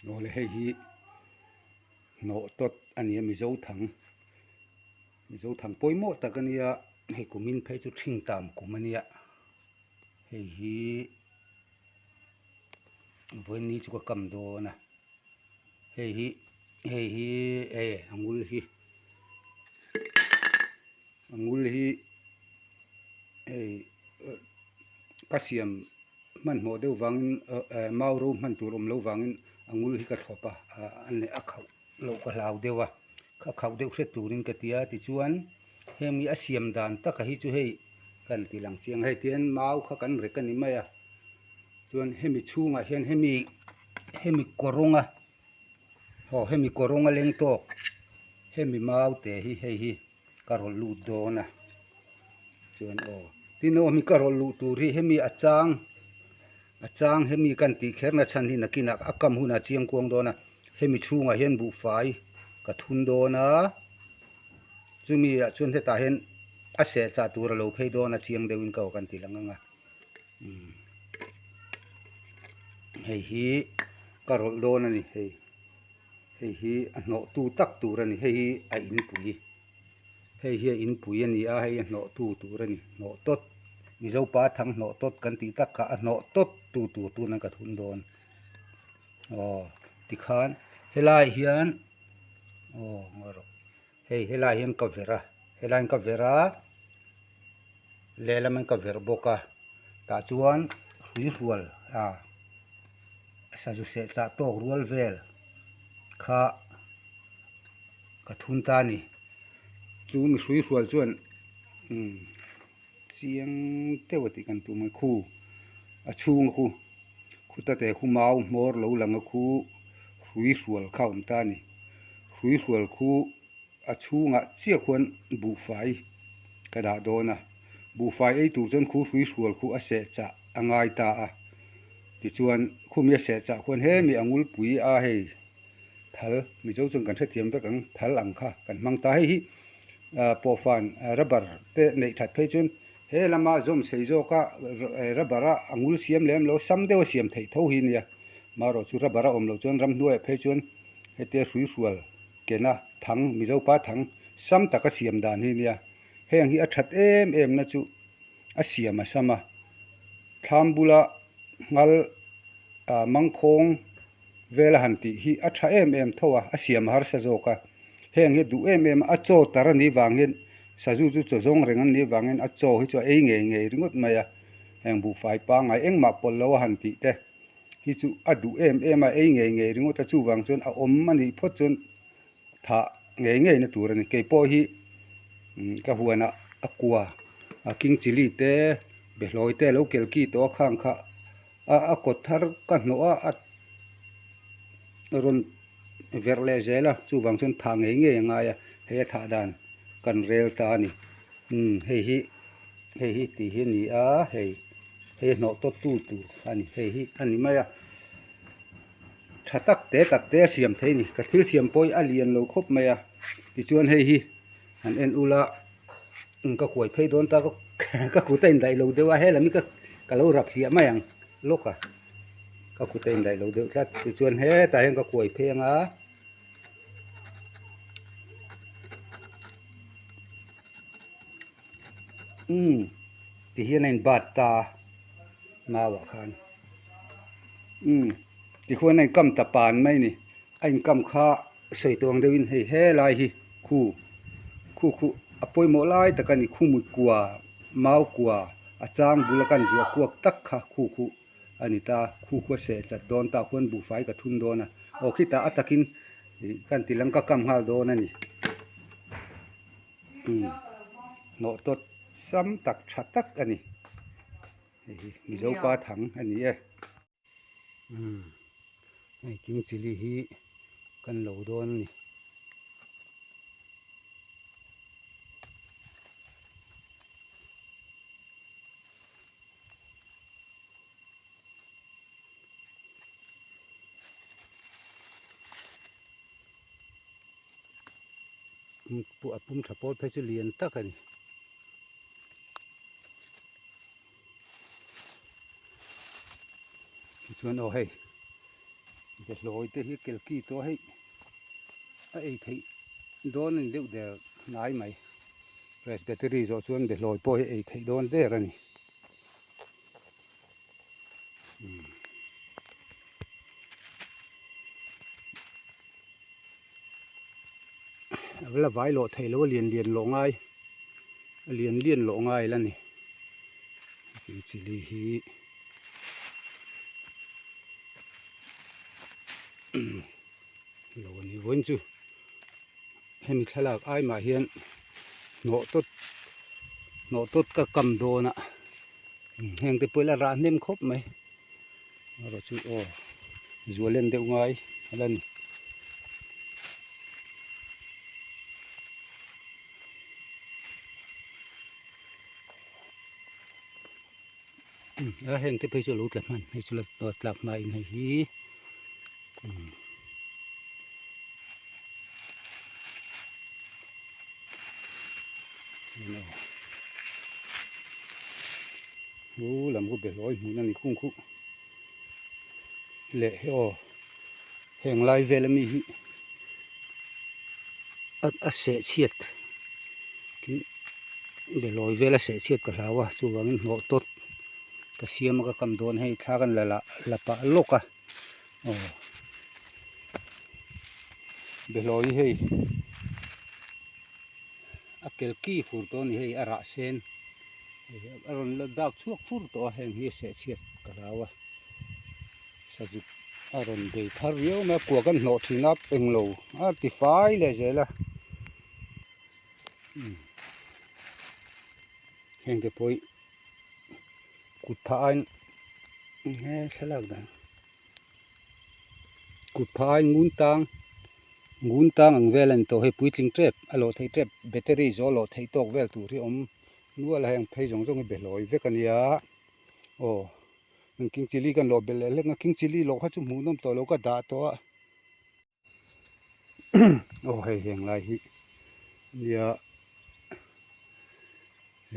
Awle hei hi hnawh tawt a ni a mizo thang mizo thang pawimawh tak a nia hei kumin phei chu ṭhing tam kum a nia hei hi vawiin ni chu ka kam dawn a hei hi hei hi e a ngul hi a ngul hi hei ka siam. Hmanhmawh deuh vangin mau ro hman tur awm loh vangin a ngul hi ka thlawp a, a khauh loh ka hlau deuh a, a khauh deuh hret turin ka ti a, tichuan heng hi a siam dan taka hi chu hei kan ti lang chiang a, hei tihian mau kha kan rek a ni mai a, chuan hemi chhungah hian hemi hemi kawrawnga aw hemi kawrawnga leng tawk hemi mau te hi hei hi. Ka rawlh lut dawn a chuan aw tin aw hemi ka rawlh luh tur hi hemi a chang a chang hemi kan tih kher na chhan hi nakinah a kam hunah chiang kuang dawn a hemi chhungah hian buhfai ka thun dawn a chumi ah chuan hetah hian a seh chah tur a lo phei dawn a chiang deuhin ka aw kan ti lang ang a umm hei hi ka rawlh dawn a ni hei. Hei hi a hnawh tu tak tur a ni hei hi a inpui hei hi a inpui a ni a hei a hnawh tu tur a ni hnawh tawt mizo pa thang hnawh tawt kan tih tak kha a hnawh tawt tu tur tuna ka thun dawn aw tikhan helai hian aw ngawi rawh hei helai hian ka verh a helai hian ka verh a lehlam in ka verh bawk a tah chuan hruihrual ah sazu seh chah tawk rual vel kha ka thun ta a ni chu mi hruihrual chuan umm chiang deuh a tih kan tum a khu a chhung khu khuta te khu mau hmawr lo lang a khu hruihrual kha a awm ta a ni hruihrual khu. A chhungah chiah khuan buhfai ka dah dawn a, buhfai ei tur chuan khu hrui hrual khu a seh chah a ngai ta a, tichuan khumi a seh chah khuan hemi a ngulpui a hei thal mizo chuan kan hrethiam vek ang thal ang kha kan hmang ta hei hi pawhfan rubber te neih that phei chuan he lama zawm sei zawka rubber a a ngul siam lem lo sam deuh a siam theih tho hi nia marawh chu rubber a awm loh chuan ramhnuaiah phei chuan hetia hrui hrual kena thang Mizo pa thang sam taka siam dan hi nia heng hi a that em em na chu a siam a sam a thlam bula nghal ah mangkhawng vela han tih hi a tha em em tho a a siam a harsa zawk a heng hi a duh em em a a chaw tar a nih vangin sazu chu chaw zawng reng an nih vangin a chaw hi chu a ei ngei ngei ringawt mai a heng buhfai pangngai engmah pawlh lo a han tih te. hi chu a duh em em a, ei ngei ngei ringawt a, chuvang chuan a awm a nih phawt chuan thah ngei ngei na tur a ni. Kei pawh hi ka huanah a kua a king chilli te behlawi te a lo kel ki tawh a khang kha a a kawt thar ka hnawh a a rawn verh leh zel a chuvang chuan thah ngei ngei a ngai a, hei a thah dan kan rel ta a ni. Umm hei hi hei hi tih hi a ni a hei hei hnawh tawt tu tur a ni hei hi a ni mai a tha tak te tak te a siam thei a ni ka thil siam pawh hi a lian lo khawp mai a tichuan hei hi han en ula ka kuai phei dawn ta ka kut a indaih lo deuh a helam hi ka lo rap hliah mai ang lawk a ka kut a indaih lo deuh tlat tichuan hetah hian ka kuai phei ang a. Umm ti hian a in bat ta a mau ah khan umm ti khuan a in kam ta pan mai a ni a in kam kha sawi tawh ang deuh in hei helai hi khu khu khu a pawimawh lai tak a ni khu mut kua mau kua a chang bul a kan zuah kuak tak kha khu khu. A ni ta, khu khu a seh chat dawn ta khuan buhfai ka thun dawn a, aw khitah a takin ih kan ti lang ka kam nghal dawn a ni. Umm hnawh tawt sam tak tha tak a ni, hei hi Mizo pa thang a ni e. Umm hei king chilli hi kan lo dawn a ni. A pum tha pawl phei chu lian tak a ni. Tichuan aw hei. Behlawi te hi kelki tawh hei a ei theih dawn a ni deuh der hnai mai. Presbytery zawh chuan behlawi pawh hi ei theih dawn der a ni. A la vai lawh theih loh a lian lian lawh ngai a lian lian lawh ngai la ni tin chili hi lo a ni vawiin chu hemi thlalak ai mah hian hnawh tawt hnawh tawt ka kam dawn a heng te pawh ila rah hnem khawp mai erawh chu aw zual en deuh ngai a la ni. A heng te phei chu a lo tla hman hei chu la tlak hma in hei hi u lam khu behlawi hmun a ni khung khuh leh he aw heng lai vel ami hi a seh chhiat tin behlawi vel a seh chhiat ka hlau a chuvangin hnawh tawt ka siam a ka kam dawn hei thla kan la lah la pah lawk a aw behlawi hei a kel ki fur tawh a ni hei a rah sen a rawn la dak chhuak fur tawh a heng hi a seh chhiat ka hlau a sazuk a rawn bei thar riau mai a kua kan hnawh thin a englo a ti fai leh zel a heng te pawh hi kut phah aiin he thlalak dan kut phah aiin ngun tang ngun tang ang vel a ni tawh hei puitling tep a lawh theih tep battery zawh lawh theih tawk vel tur hi a awm nual a heng phei zawng zawng hi behlawi vek a nia aw king chilli kan lawh belh leh hlek a king chilli lawh kha chu hmuhnawm tawh lo ka dah tawh a. Aw hei heng lai hi nia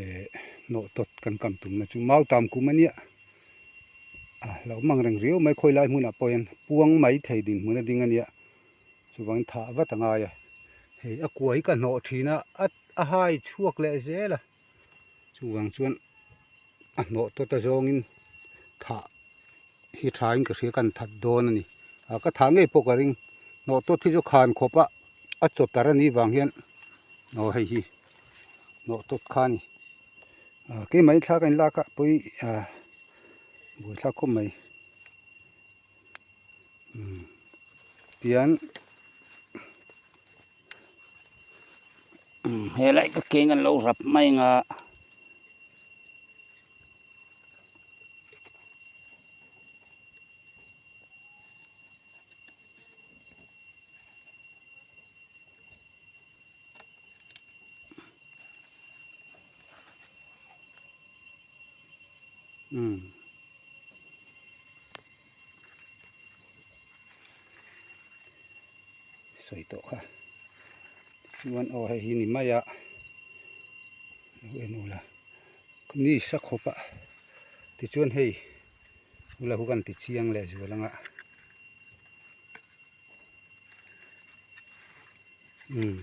eh hnawh tawt kan kam tumna chu mau tam kum a nia a lo mang reng riau mai khawi lai hmunah pawh hian puang mai thei dinhmun a ding a nia chuvangin thah vat a ngai a hei a kua hi ka hnawh thin a a hai chhuak leh zel a chuvang chuan a hnawh tawt a zawngin thah hi tha in ka hria kan that dawn a ni ah ka thah ngei pawh ka ring hnawh tawt hi chu khan khawp a a chaw tar a nih vang hian aw hei hi hnawh tawt kha a ni ah keimah in thla ka in lak a pawi ah buaithlak khawp mai umm tian umm helai ka keng an lo rap mai ang a. Umm sawi tawh kha chuan aw hei hi ni mai a lo en ula ni sa khawp a tichuan hei ula hu kan ti chiang leh zual anga umm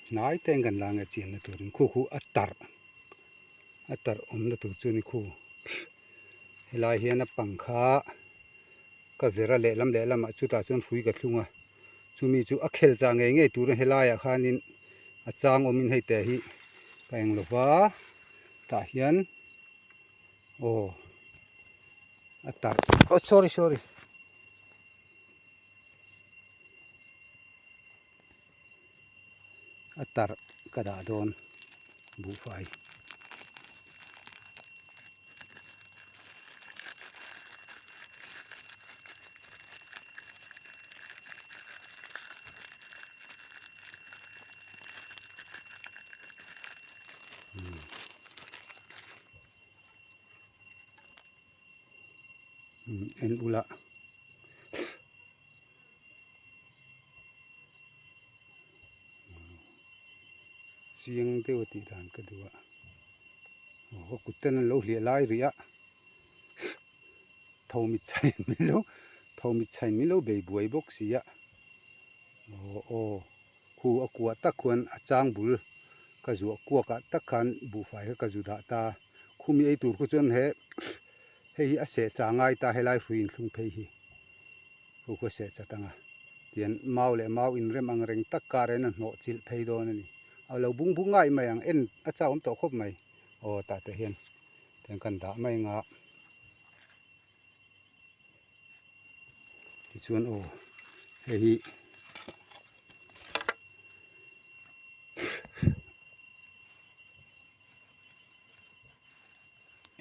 hnai te an kan la nge chianna turin khu khu a tarh a tarh awmna tur chu a ni khu helai hian a pang kha ka vera lehlam lehlamah chutah chuan hrui ka thlung a chumi chu a khel chah ngei ngei turin helaiah khanin a chang awmin hei teh hi ka eng lo va tah hian aw a tarh oh sorry sorry a tarh ka dah dawn buhfai. En ula chiang deuh a tih dan ka duh a aw ka kut ten an lo hliah lai rih a tho mit chai an ni lo. Tho mit chhain min lo bei buai bawk si a. Aw aw khu a kuah tak khuan a chang bul ka zuah kuak ah tak khan buhfai kha ka zu dah ta. Khumi ei tur khu chuan he hei hi a seh chah ngai ta helai hrui inthlung phei hi. Khu khu a seh chat ang a. Tian mau leh mau inrem ang reng tak kar hian a hnawh chilh phei dawn a ni. A lo bung bung ngai mai ang en a chau awm tawh khawp mai. Aw tah te hian tiang kan dah mai ang a. Tichuan aw hei hi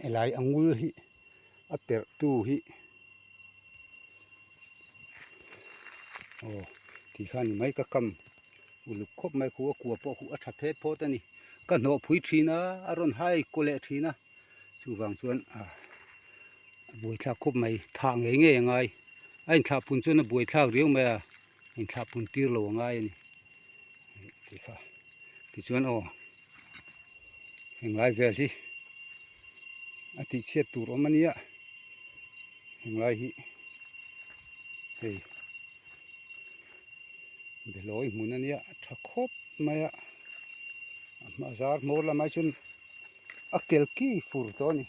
helai a ngul hi a perh tu hi aw ti khan ni mai ka kam uluk khawp mai khu a kua pawh khu a tha phet phawt a ni ka hnawh phui thin a a rawn hai kaw leh thin a. Chuvang chuan a buaithlak khawp mai thah ngei ngei a ngai a inthlah pun chuan a buaithlak riau mai a inthlah pun tir lo a ngai a ni tih kha tichuan aw henglai vel hi a tih chhiat tur awm a nia henglai hi hei belawi hmun a nia a tha khawp mai a a zar hmawr lamah hi chuan. A kel ki fur tawh a ni.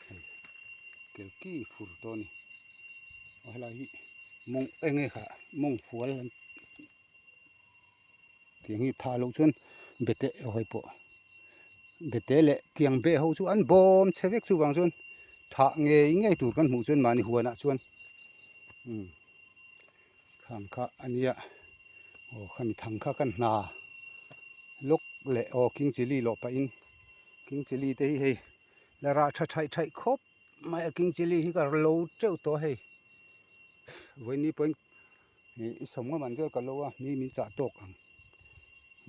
Hei kel ki fur tawh a ni. Aw helai hi mawng eng nge kha mawng fual an tiang hi phah loh chuan bete aw hei pawh bete leh tiang beh ho chu an bawm chhe vek chuvang chuan thah ngei ngei tur kan hmuh chuan mahni huanah chuan umm. Thang kha a nia aw khami thang kha kan hna lawk leh aw king chilli lawh pahin king chilli te hi hei la rah tha thaih thaih khawp mai a king chilli hi ka lo teuh tawh a hei vawiin pawhin ih i sawm ngam an vel ka lo a mi min chah tawk ang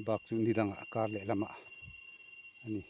bak chu ni dangah kar leh lamah a ni.